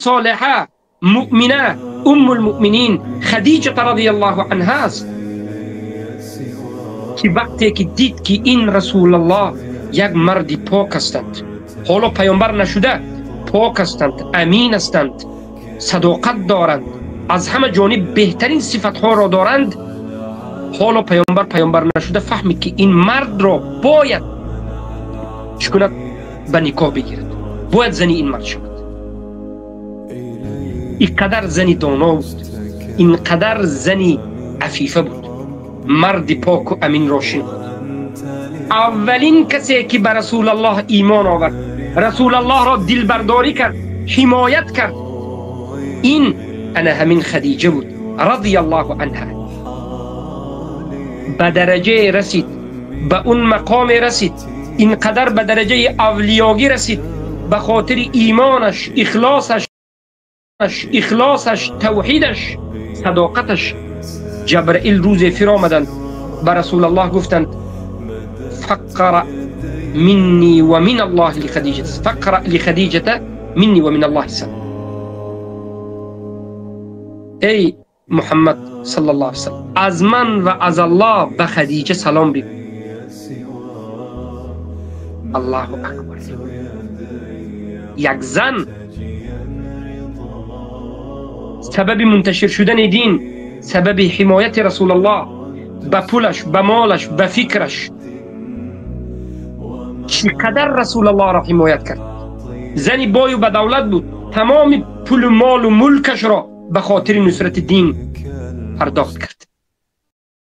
صالحه، مؤمنه، ام المؤمنین خدیجه رضی الله عنها است که وقتی که دید که این رسول الله یک مرد پاک هستند، حالا پیامبر نشده، پاک هستند، امین هستند، صداقت دارند، از همه جانب بهترین صفتها را دارند، حالا پیامبر نشده، فهمید که این مرد را باید چه کند؟ به نکاح بگیرد، باید زنی این مرد شود. اینقدر زنی دانا بود، اینقدر زنی عفیفه بود، مرد پاک و امین را شناخت. اولین کسی که به رسول الله ایمان آورد، رسول الله را دلبرداری کرد، حمایت کرد، این انا همین خدیجه بود رضی الله عنها. به درجه رسید، به اون مقام رسید، اینقدر به درجه اولیاگی رسید، به خاطر ایمانش، اخلاصش، توحیدش، صداقتش. جبرائیل روز فر آمدند به رسول الله گفتند فقر مني ومن الله لخديجة، فقرأ لخديجة مني ومن الله السلام. ای محمد صلی الله علیه وسلم، از من و از الله به خدیجه سلام بگو. الله اکبر. یک زن سبب منتشر شدن دین، سبب حمایت رسول الله به پولش، به مالش، به فکرش، چقدر رسول الله را حمایت کرد. زنی بای و به دولت بود، تمام پول و مال و ملکش را به خاطر نصرت دین پرداخت کرد.